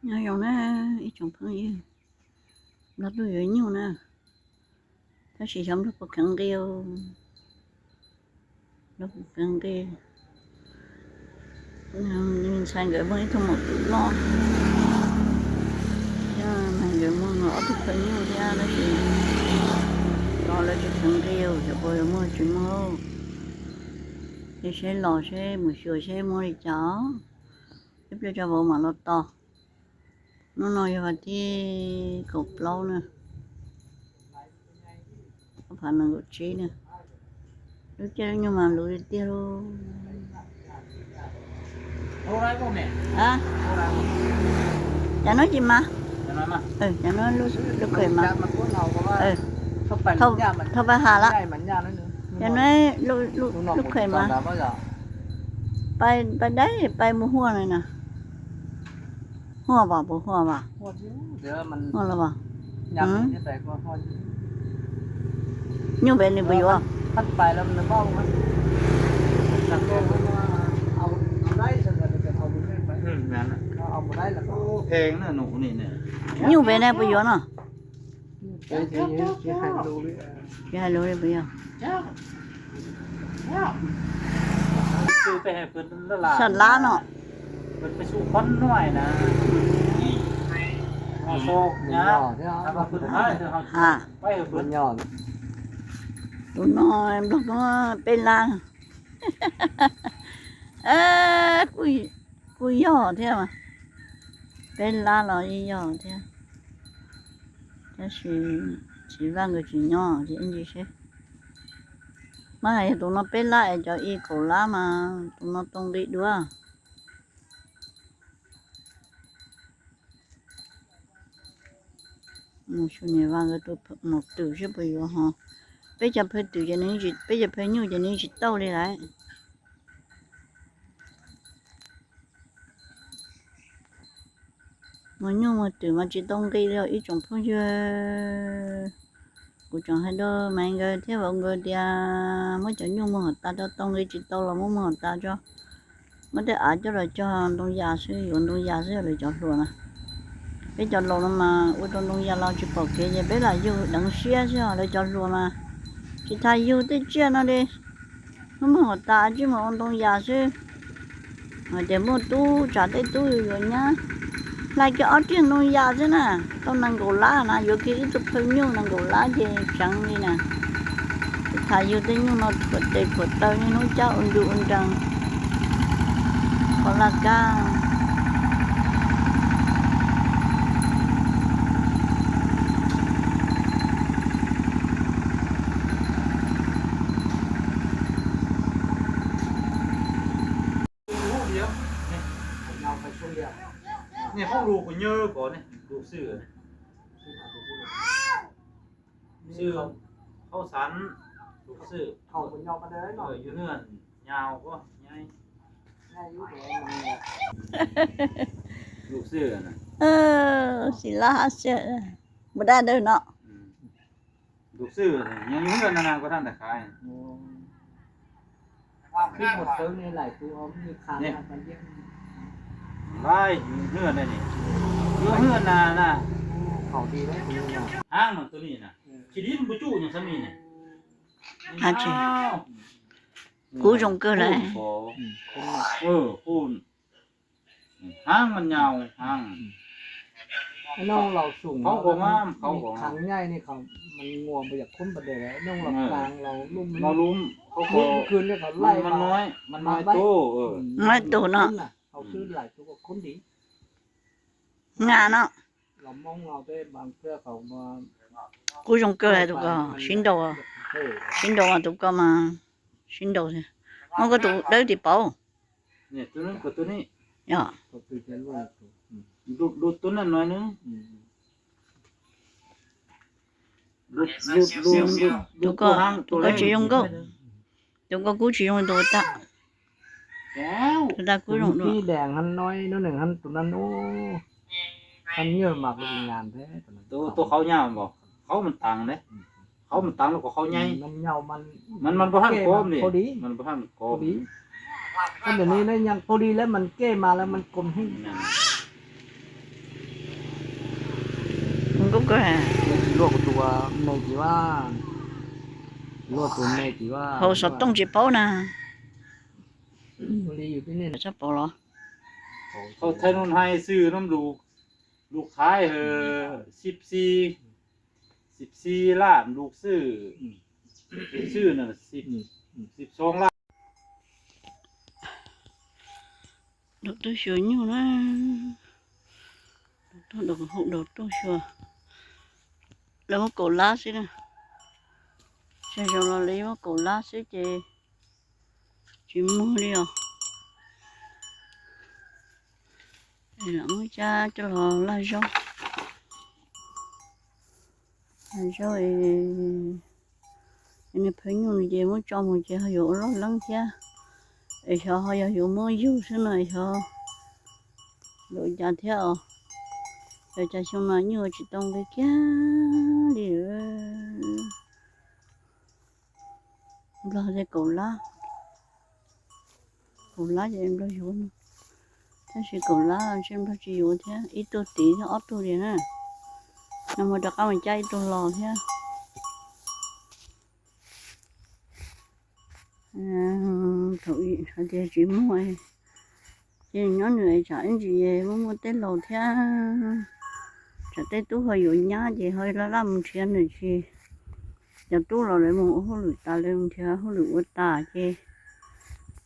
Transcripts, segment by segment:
Nho yong na, i chong phang i. Lap lu yo nyu na. Ta shi cham lu pa khang ge yo. Lu pa khang ge. Nin san ge mo i thu mo tu lo. Ya, man ge mo no tu pa nyu ya na shi. Lo la shi khang ge yo, ya bo yo mo chi mo. Ye she lo she, mo shu she mo ri cha. Ip le cha bo ma lo to. No, no, yo va ti ko plo na. Apa nang ko chi na. Lu che nyu ma lu ti lu. Ora ko me. Ha? Ora ko. Ya no chi ma. Ya no ma. Eh, ya no lu lu ko ma. Eh. ເຂົ້າໄປ ເຂົ້າ ມັນຍາກ ມັນ ເຂົ້າໄປຫາລະ ມັນໃຫຍ່ ມັນຍາກໜ້ອຍໜຶ່ງ ຢ່າງໜ້ອຍລູກ ລູກ ລູກເຂີຍມາ ໄປ ໄປໄດ້ ໄປບໍ່ຮົ້ວເລີຍນະ. ຮົ້ວບໍ່? ບໍ່ຮົ້ວບໍ່? ຮົ້ວຢູ່ ດຽວມັນ ຮົ້ວແລ້ວບໍ່? ຍາມ ອືມ ນີ້ໄປກໍຮົ້ວຢູ່. ຍູ້ແບບນີ້ບໍ່ຢູ່ ຄັນໄປແລ້ວມັນເວົ້າ ມັນ ເອົາ ເອົາໄດ້ຊັ້ນ ກໍເອົາໄປ. ອືມ ແມ່ນນະ ເອົາບໍ່ໄດ້ແລ້ວກໍ ໂອ້ ແພງນະ ໜູນີ້ນະ. ຍູ້ແບບນີ້ບໍ່ຢູ່ເນາະ. ຊິໃຫ້ໂລເລີຍ ບໍ່ຢາກ ຊື້ໄປໃຫ້ເພິ່ນລະຫຼາຍ ສາລາເນາະ ເພິ່ນໄປສູ່ຄົນນ້ອຍນະ ເຮົາໂຊກຍາກ ຖ້າວ່າເພິ່ນໃຫ້ເຮົາ ອ່າ ໄປໃຫ້ເພິ່ນ ໂຕນ້ອຍ ບລັອກນ້ອຍ ເປັນລາ ເອີ ກູ ກູຫຍໍ້ແທ້ວ່າ ເປັນລາວເນາະ ອີຫຍໍ້ແທ້. ຈະຊິ ຊິວ່າງກໍຊິຫຍໍ້ ຊິອັນນີ້ເຊ ມາໃຫ້ຕົງນອນເປັນລາ ເຈົ້າອີໂກລາມາ ຕົງນອນຕົງດີດ້ວຍ. ໝູ່ຊຸນີ້ວ່າກໍຕົວໝົກຕື້ຊິບໍ່ຢູ່ຫໍ ເປັນຈະເພິ່ນຕື້ຈະນີ້ຊິ ເປັນຈະເພິ່ນຢູ່ຈະນີ້ຊິໂຕເລີຍຫຼາຍ. ມາຫຍູ້ມາຕື່ມມາຈິຕ້ອງກີ້ແລ້ວ ອີ່ຈົງເພິ່ນເຢີ ກູຈອງໃຫ້ເດີແມງເກີເທວເກີເດຍ ມາຈະຫຍູ້ມາຫອດຕາເຈົ້າຕ້ອງກີ້ຈິໂຕລະມາຫອດຕາເຈົ້າ ມາແຕ່ອາເຈົ້າລະເຈົ້າດອງຢາຊື້ຢູ່ດອງຢາຊື້ເລີຍເຈົ້າຫຼວນນະ ເປັນເຈົ້າຫຼວນມາອຸດອນດອງຢາລາວຈິປອກເກຍເປັນລະຢູ່ດັງເຊຍເຊຍເລີຍເຈົ້າຫຼວນນະ ຊິຖ້າຢູ່ເຕເຈຍນະເດ. ມາໝໍຕາຈິມາອອນຕົງຢາຊື ແຕ່ໝົດຕູ້ຈາໄດ້ຕູ້ຢູ່ຢູ່ເນຍ ລາຍກະອອດຕຽງຕົງຢາຊືນະ ຕ້ອງນັ່ງໂກລານະ ຢູ່ທີ່ອີ່ຕຸເພິ່ນຢູ່ນັ່ງໂກລາເຈຈັງນີ້ນະ ຖ້າຢູ່ແຕ່ຢູ່ມາຜົວເຕຜົວເຕີນີ້ ຮູ້ຈັກອຸ່ນດູອຸ່ນດັງ ຂໍລາກາ. ນີ້ ຂອງລູກກໍເຍີະບໍ່ນີ້ ລູກຊື່ນີ້ ຊື່ເຂົ້າສັນ ລູກຊື່ ເຂົາບໍ່ຍອມປານໃດເນາະ ເອີ ຢູ່ເຮືອນຍາວກໍໃຫຍ່ ໃຫຍ່ຢູ່ແຕ່ມັນ ລູກຊື່ນະ ເອີ ສິລະຫາເສດ ບໍ່ໄດ້ເດີເນາະ ອືມ. ລູກຊື້ຍັງຢູ່ເຮືອນນະນາງບໍ່ທັນໄດ້ຂາຍ ໂອ້ ຄືໝົດເຕີນີ້ຫຼາຍໂຕ ມີຂາຍ ນີ້ ກັນເຢັນ ຫຼາຍເຮືອນໄດ້ນີ້ ຢູ່ເຮືອນນານະ ເຂົາດີເດ້ ຫາງມັນໂຕນີ້ນະ ເອີ ຂີ້ດິນບໍ່ຈຸຫຍັງຊຳນີ້ນະ ອາ ຍາວ ກູຈົງເກີດແລ້ວ ໂອ້ ເອີ ຄູນ ຫາງມັນຍາວ ຫາງ ນ້ອງລາວສູງ ເຂົາກໍງາມ ເຂົາກໍງາມ ຂັງໃຫຍ່ນີ້ເຂົາ ມັນງົວບໍ່ຢາກຄົນປານໃດແລ້ວ ນ້ອງລາວກາງ ລາວລຸ່ມ ລາວລຸ່ມ ເຂົາກໍ ມື້ຄືນນີ້ເຂົາໄລ່ ມັນນ້ອຍ ມັນນ້ອຍໂຕ ເອີ ນ້ອຍໂຕເນາະ ເຂົາຊື້ຫຼາຍໂຕກວ່າຄົນດີ ງາມເນາະ ລາວມອງລາວໄດ້ ບາງເທື່ອເຂົາມາ ກູຈົງເກີດໃຫ້ໂຕກໍ ຊິນໂດ ເອີ ຊິນໂດໂຕກໍມາ ຊິນໂດ ມັນກໍໂຕໄດ້ຕິເປົາ ນີ້ ໂຕນັ້ນກໍໂຕນີ້ ເນາະ ດູດ ດູດໂຕນັ້ນໜ້ອຍໜຶ່ງ ດູດ ດູດ ດູດ ດູດ ໂຕກໍ ໂຕກໍຊິຍົງກໍ ໂຕກໍກູຊິຍົງໂຕຕະ ແລ້ວ ໂຕຕະກູຍົງ ສີແດງຫັ້ນໜ້ອຍໜຶ່ງຫັ້ນ ໂຕນັ້ນ ໂອ້ ມັນເຍີະມາກ ງາມແທ້ໂຕນັ້ນ ໂຕ ໂຕເຂົາຍາວແມ່ນບໍ່? ເຂົາມັນຕ່າງເດ້ ເຂົາມັນຕ່າງແລ້ວກໍເຂົາໃຫຍ່ ມັນຍາວ ມັນ ມັນ ມັນບໍ່ທັນກອມນີ້ ມັນບໍ່ທັນກອມ ພໍດີ ຄັນດຽວນີ້ນະຍັງພໍດີແລ້ວ ມັນແກ່ມາແລ້ວມັນກົມແຮງ ແມ່ນ ເ ລວກຕົວແມ່ຈີວ່າ ລວກຕົວແມ່ຈີວ່າ ເຮົາສອດຕ້ອງຈິເປົານະ ບໍ່ໄດ້ຢູ່ທີ່ນີ້ ຈະເປົາເນາະ ເຂົາໄທໂນນໄຮຊື້ນຳລູກ ລູກຂາຍເຮີ ສິບສີ່ ສິບສີ່ລ້ານ ລູກຊື້ ອືມ ລູກຊື້ນັ້ນ ສິບ ອືມ ສິບສອງລ້ານ. ດອກເຕີຊົວຢູ່ນະ ດອກເຕີ ດອກ ດອກເຕີຊົວ ແລ້ວມັນກໍລາຊິນະ ໃຊ່ ເຈົ້າລາລີມັນກໍລາຊິເຈ ຈິມມືລຽວ ເອີ ລະມື້ຈາຈະລໍລາເຈົ້າ ລາເຈົ້າເອ ອັນນີ້ເພິ່ນຢູ່ເຈ ມື້ຈອມເຈ ເຮົາຢູ່ລອດຫຼັງເທຍ ເອຊອ ເຮົາຢາກຢູ່ເມືອງຢູ່ຊະໜ່ອຍ ເຊາ ໂດຍຈາເທຍ ເອີ ຈາຊົງນາຢູ່ຈິຕ້ອງໄປກຽນດີເອີ ລາວໄດ້ເກົາລາ ເກົາລາຈະເອັນບໍ່ຢູ່ນະ ຖ້າຊິເກົາລາ ເຊັ່ນບໍ່ຊິຢູ່ເທຍ ອີໂຕຕີເທຍ ອອກຕູເດນະ ນຳມາຕະກາມັນຈາ ອີໂຕລໍເທຍ ອືມ ເຂົາອີກ ເຂົາເຈຊິມົວ Chứ nó người chả ăn gì, mua mua tết lầu thế. Chả tết tú hơi dụ nhá, chị hơi la lắm chia nữa chị. Chả tú lầu đấy mua hút lửa ta lên chia hút lửa ua ta chị.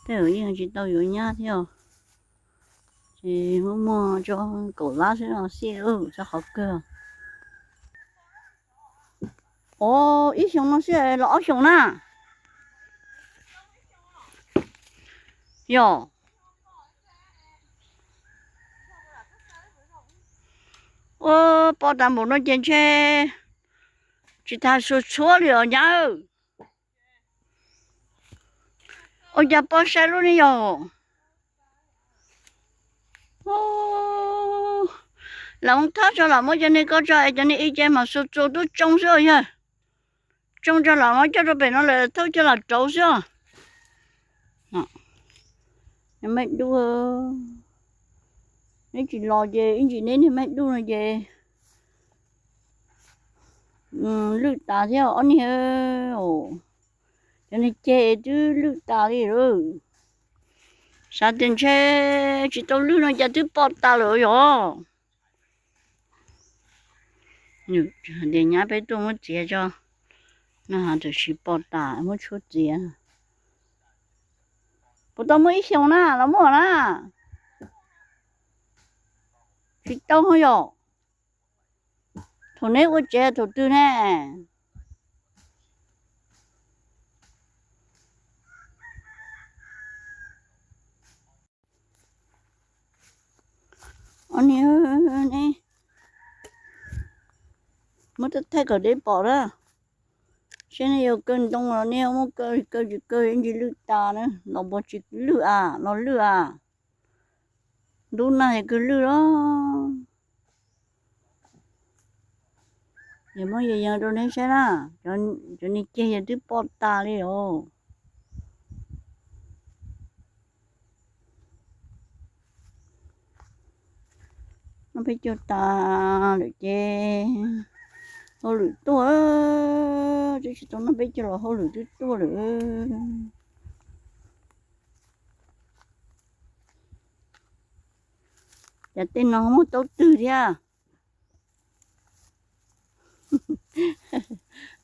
Thế ở yên chị tao dụ nhá theo. Chị mua mua cho cậu lá xíu nó xí, ừ, sao khó cơ. Ồ, ít xíu nó xí là ót xíu na. Yo. Ơ, ປອດຕາມບຸນເນາະ ເຈນເຊ ຈິທາຊົວໆ ເລີຍ ຍາເອີຍ. ໂອ ຢາປອດໃສ່ລູກນີ້ ໂຢ. ໂອ ລາວເທົ່າຈະລາວ ມື້ຈະນີ້ກໍຈະ ຈະນີ້ອີເຈມາສຸດໆ ຕຸຈົງເສີຍ. ຈົ່ງຈະຫຼາມາເຈົ້າໂຕເປັນນັ້ນແຫຼະ ເທົ່າຈະຫຼາໂຕເສຍ ນະ ຍັງແມ່ດູ ນີ້ຈິລໍເຈ ອີຈິນີ້ນີ້ແມ່ດູນະເຈ ອືມ ລຶກຕາເສຍ ອັນນີ້ເອີ ໂອ ຈະນີ້ເຈ ຈື່ລຶກຕາລີເດີ ສາເຕັນເຊ ຈິໂຕລຶກນະ ຈະຖືປອດຕາເລີຍ ໂຢ. ເດຍຍາໄປຕູ້ມື້ເຈຍຈໍ ນະຫາຈະຊິປອດຕາມື້ຊຸດເຈຍ ບໍ່ຕ້ອງມື້ອີ່ຊຽວນະ ລະໝໍນະ ຊິຕ້ອງເຮົາຢອກ ໂຖເນອູເຈໂຖຕື້ແນ່. ອັນນີ້ ເອີ ນີ້ ມັນຈະແທ້ກໍໄດ້ປອກແລ້ວ ເຊັ່ນນີ້ ເກີນຕົງແລ້ວນີ້ ມັນເກີນ ເກີນ ເກີນ ຊິລຶກຕານະ ລາວບໍ່ຊິລຶກອາ ລາວລຶກອາ ດູໜ້າຄືລຶກລະ. ຍາມາຢາໂຕນີ້ໃຊ່ລະ ຈອນ ຈອນນີ້ເຈຍາຕື້ປອດຕາເລີຍໂອ ນຳໄປຈົດຕາເລີຍເຈ ໂອ ຫຼືຕົວເອີ ຈະຊິຕ້ອງນຳໄປຈົດລະ ໂອ ຫຼືຕົວເລີຍເອີ ຈະເຕັ້ນນ້ອງມົດໂຕຕື້ເດຍ.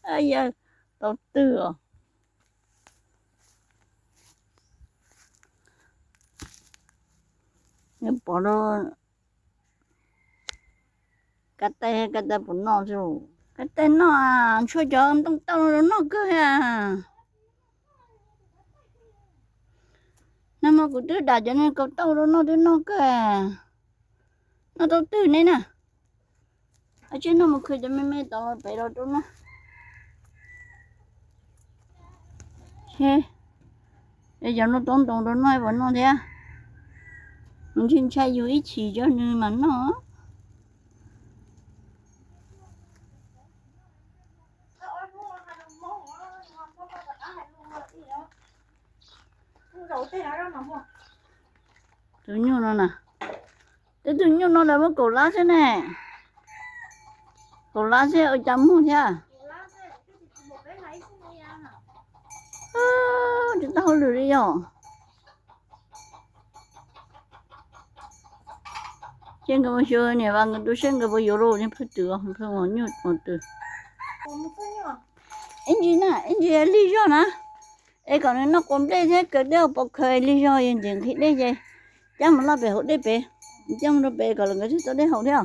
ອາຍາ ໂຕຕື້ ຍາປອດ ກະແຕ ກະແຕປອດນອກຊູ ກະແຕນອກ ຊ່ວຍຈອມຕ້ອງເຕົ້ານອກເກີຍ ນຳມາກູຕື້ດາຈະນັ້ນກໍເຕົ້ານອກ ນອກເກີຍ ນອກໂຕຕື້ນີ້ນະ. ອາເຈນມາຄືຈະແມ່ນແມ່ຕອນໄປລາວໂຕນະ ເຮ ເອ ຢານໂຕນໂຕນໂຕນ້ອຍບໍ່ນ້ອຍເດ ມັນຊິນໃຊ້ຢູ່ອີກຊີເຈົ້າໜຶ່ງມັນເນາະ. ໂຕຢູ່ນັ້ນນະ. ເຈົ້າໂຕຢູ່ນອນແລ້ວບໍ່ໂກລາຊະແນ່. Kola se o chamu sia. Ơ, ti ta hau lử đi yo. Chen ke mo shu ne wa nge du shen ke bo yo ro ne phe tu, phe mo nyu mo tu. Inji na, inji li yo na. Ê, cỏ này nó cũng đây thế, cỏ đeo bọc khơi lý do yên chừng khi đây vậy. Chắc mà lo về hậu đây bé. Chắc mà lo về cỏ là người ta đây hậu theo.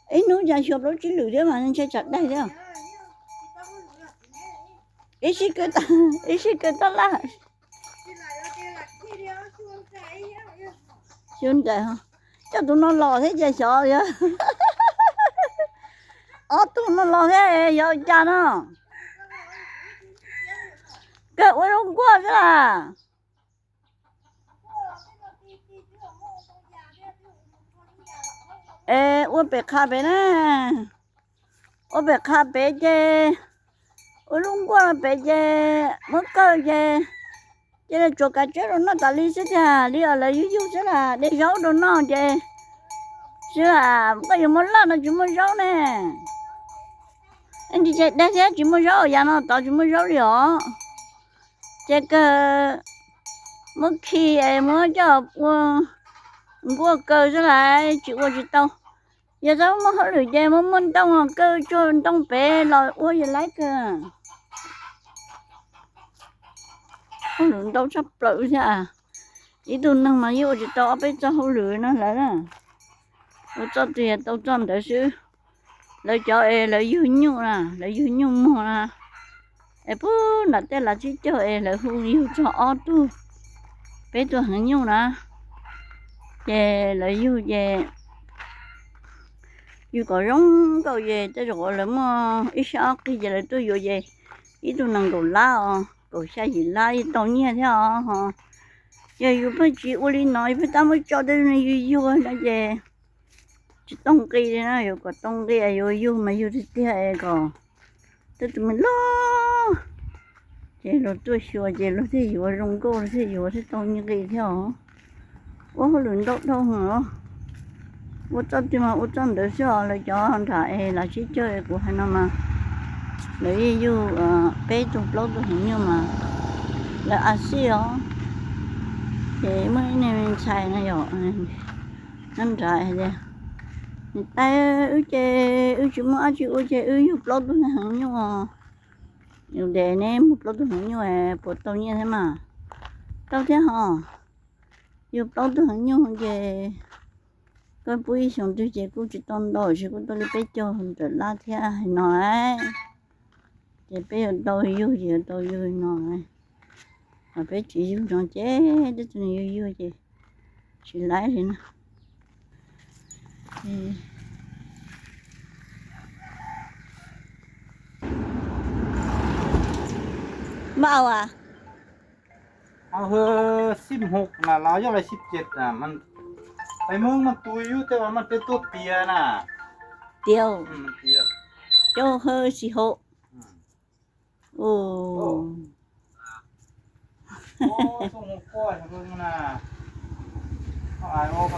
Ê, nó ra shop lối chỉ lử thế mà nên sẽ chặt đây theo. Ê, xí cơ ta, ê, xí cơ ta là. Xuống đây hả? Cho tụi nó lo thế, giờ sợ vậy. Ơ, tụi nó lo thế, giờ cha nó. Kệ ua lông cua chứ à. Ê, ua pê kha pê nè. Ua pê kha pê chê. Ua lông cua pê chê. Mơ cơ chê. Chê là chuột cả chết rồi nó tả lý xí chà. Lý ở là yu yu xí là. Để giấu đồ nó chê. Xí là, có gì mua lắm nó chỉ mua giấu nè. Anh chị chê, để thế chỉ mua giấu, giờ nó tỏ chỉ mua giấu đi hả? Chê kơ mơ khi ai mơ cho ua, ua cơ xí là, chỉ ua chỉ tao. Giờ tao mơ hở lưỡi chê mơ mơ tông cơ cho tông pê lòi ua giờ lái cơ. Ôi, nó đau sắp lở ra. Ít tu năng mà yu chỉ tao áp cho hậu lưỡi nó lái ra. Ua cho tiền tao cho đỡ xứ. Lái cho ê, lái yu nhu nè, lái yu nhu mô nè. Ê, pú, nà tê là chỉ cho ê, lái hu yu cho ó tu. Pê tu hẳn nhu nè. Chê, lái yu chê. Yu có giống cậu chê, tê rồi lái mô, ít sao kì chê lái tu yu chê. Ít tu năng cậu lá ơ, cậu xa gì lá, ít tao nhẹ thế ơ, hả. Giờ yu phải chỉ ua lý nói, phải tao mới cho tê này yu yu nè chê. Chỉ tông kì đi nè, yu có tông kì, yu yu mà yu thế thế ê có. Tao tụi mình lo. Chê lo tua xua, chê lo thế yu rong cô, lo thế yu thế tông như kì thế hả. Ua hô lưn độc độc hả. Ua cho tụi mà ua cho đỡ xua, lo cho hòn thả ê, là chỉ chơi của hai năm mà. Lo yu, ơ, pê tu plốt tu hứng như mà. Lo à xí hả. Chê mới nên mình xài nè yu. Năn rải hả chê. Năn tay ư chê, ư chỉ mua ư chỉ ua chê, ư yu plốt tu nè hứng nhu à. Yu đê nê, mua plốt tu hứng nhu à, bố tao nhẹ thế mà. Tao thế hả. Yu plốt tu hứng nhu chê. Con bố y sống tu chê, cú chỉ tông đỏ, chê cú tao lì pê cho hứng tớ lá thế hả, nói. Chê pê tao yu, chê tao yu, nói. Mà pê chỉ yu nó chê, tớ tụi yu yu chê. Chỉ lái thế nè. Ê. Mà à? ເອົາເຮີສິບຫົກນະ ລາວຢາກໄດ້ສິບເຈັດນະ ມັນໄປເມືອງມັນຕຸຍຢູ່ ແຕ່ວ່າມັນເປັນຕົວເຕ້ຍນະ ຕຽວ ອືມ ມັນຕຽວ ໂຈເຮີສິຫົກ ອືມ ໂອ້ ໂອ້ ໂອ້ ສົ່ງຫົວກ້ອຍໃຫ້ເບິ່ງນະ ເຂົາອາຍອອກ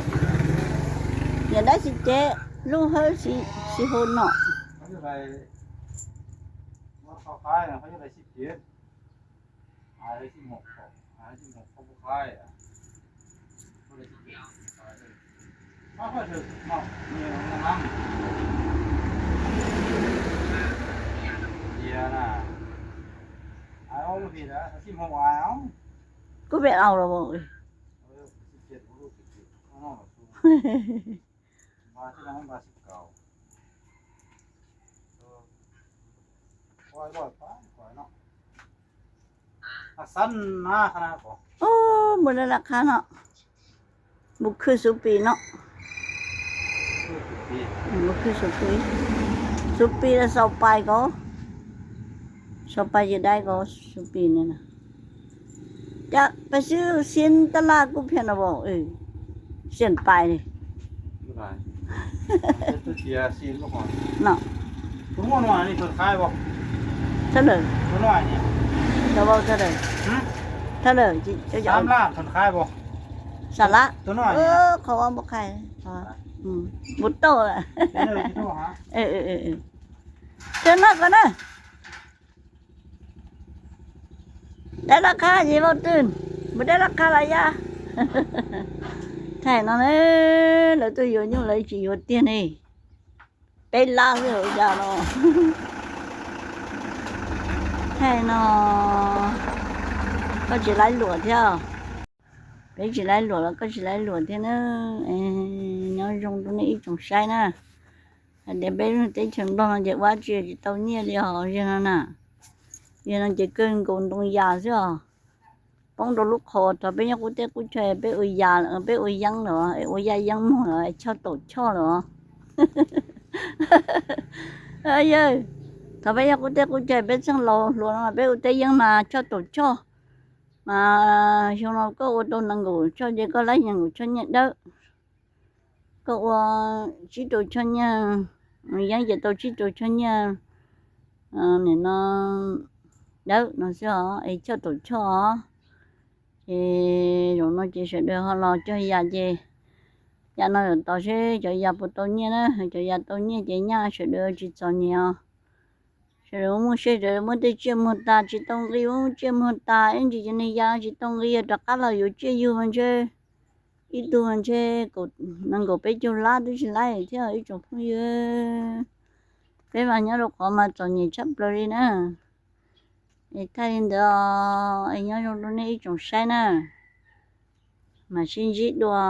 ຢາກໄດ້ສິບເຈັດ ລູກເຮີສິ ສິຫົກເນາະ ເຂົາຢາກໄດ້ ວ່າເຂົາຂາຍນະ ເຂົາຢາກໄດ້ສິບເຈັດ. ຂາຍໄດ້ສິບຫົກ ຂາຍໄດ້ສິບຫົກ ເຂົາບໍ່ຂາຍ ບໍ່ໄດ້ສິບເຈັດ ຂາຍເລີຍ ມາເພື່ອຖືກເນາະ ນີ້ມັນງາມ ເດຍນະ ອາຍອອກມາພີ້ລະ ສິບຫົກອາຍເອົາ ກໍໄປເອົາລະບໍ່ເອີຍ ເອີ ສິບເຈັດ ບໍ່ຮູ້ ສິບເຈັດ ເອົາເນາະ ວ່າຊິໄດ້ ວ່າສິບເກົ້າ ເອີ ຮ້ອຍ ຮ້ອຍປາຍກວ່າເນາະ ອາ ສັ້ນນາຂະໜາດບໍ່ ໂອ້ ບໍ່ໄດ້ລາຄາເນາະ ບໍ່ຄືສຸປີເນາະ ເອີ ສຸປີ ອືມ ບໍ່ຄືສຸປີ ສຸປີລະຊາວປາຍກໍ ຊາວປາຍຈະໄດ້ກໍ ສຸປີນີ້ນະ. ຈະໄປຊື້ຊີ້ນຕະຫຼາດກຸແພນນະບໍ່? ເອີ ເສັ້ນປາຍນີ້ ບໍ່ໄດ້ ເຮັດຕົວເສຍຊີ້ນບໍ່ພໍເນາະ. ຕົວນ້ອຍນີ້ເພິ່ນຂາຍບໍ່? ເທົ່າໃດ? ຕົວນ້ອຍນີ້ ຈະເວົ້າເທົ່າໃດ? ຫຶ? ເທົ່າໃດ? ຈະ ຈະ ສາມລ້ານເພິ່ນຂາຍບໍ່? ສາລະ ຕົວນ້ອຍ ເອີ ນີ້ນະ ເຂົາວ່າບໍ່ຂາຍ ເຂົາວ່າ ອືມ ບໍ່ໂຕ້ລະ ເອີ ເອີ ເອີ ເອີ ເຊີນນອກກ່ອນເດີ. ໄດ້ລາຄາຊິເວົ້າຕື່ນ ບໍ່ໄດ້ລາຄາລະຢາ. ແທ້ນອນເອີ ລາວຕູ້ຢູ່ຢູ່ລາວຊິຢູ່ຕຽນເອ ເປັນລາວຢູ່ຢາເນາະ. ແທ້ນອນ ກໍຊິໄລ່ຫຼວດເທື່ອ ເປັນຊິໄລ່ຫຼວດ ແລ້ວກໍຊິໄລ່ຫຼວດເທື່ອເນີ. ເອີ ຍອດຊົງຕົງນີ້ອີ່ຈົງໄຊນະ ດຽວເປັນເຕັນເສີງດອງ ເຈັບວ່າເຈັບເຕົາເນຍດຽວເຮັດນັ້ນນະ. ວຽນນາມຈະເກີນໂກນຕົງຢາເສຍ ປ້ອງໂດນລູກຄໍ ຖ້າເປັນຫຍັງກູເຕະກູເຈຍ ເປັນໂອຢາ ເອີ ເປັນໂອຍັງເນາະ ເປັນໂອຢາຍັງໝໍເນາະ ເຈົ້າໂຕເຈົ້າເນາະ. ເອີ ເອີ ຖ້າເປັນຫຍັງກູເຕະກູເຈຍ ເປັນເຊິ່ງເລົ່າຫຼວງ ເປັນໂອເຕະຍັງມາ ເຈົ້າໂຕເຈົ້າ ມາ ຊຽງເຮົາກໍໂອໂຕນັງໂກ ເຈົ້າເຈກໍໄລຍັງໂກ ເຈົ້າເນຍເດີ ກໍວ່າຊິໂຕເຈົ້າເນຍ ຍັງຈະໂຕຊິໂຕເຈົ້າເນຍ ເອີ ແນ່ນອນເດີ ນອນເສຍ ເອີ ເຈົ້າໂຕເຈົ້າ ເອີ ຫຼົງນອນເຈສະເດີ ຮອດລໍເຈົ້າຢາເຈ ຢານອນຕໍ່ເຊ ເຈົ້າຢາບໍ່ໂຕເນຍນະ ເຈົ້າຢາໂຕເນຍເຈຍາສະເດີ ຈິດຈອນເນຍ ສະເດີ ໝູເຊ ເດີ ໝູເຕເຈຍ ໝູຕາ ຈິຕົງກີ ໝູເຈຍ ໝູຕາ ເອັນຈິເນຍ ຈິຕົງກີ ຕະກາລາຢູ່ເຈຍຢູ່ມັນເຊ ອີຕູມັນເຊ ກົດ ນັງໂກເປຈູລາ ດູຊິໄລ ເທວ ອີ່ຈົງພຸ້ງເຍ ເປັນວ່າຍອດລູກຂໍມາຈອນເນຍ ຊັບເລີຍນະ. ເອ ໄທເດີ ເອ ຍອດຊົງຕົງນີ້ອີ່ຈົງໄຊນະ ມາຊິນຈິດວາ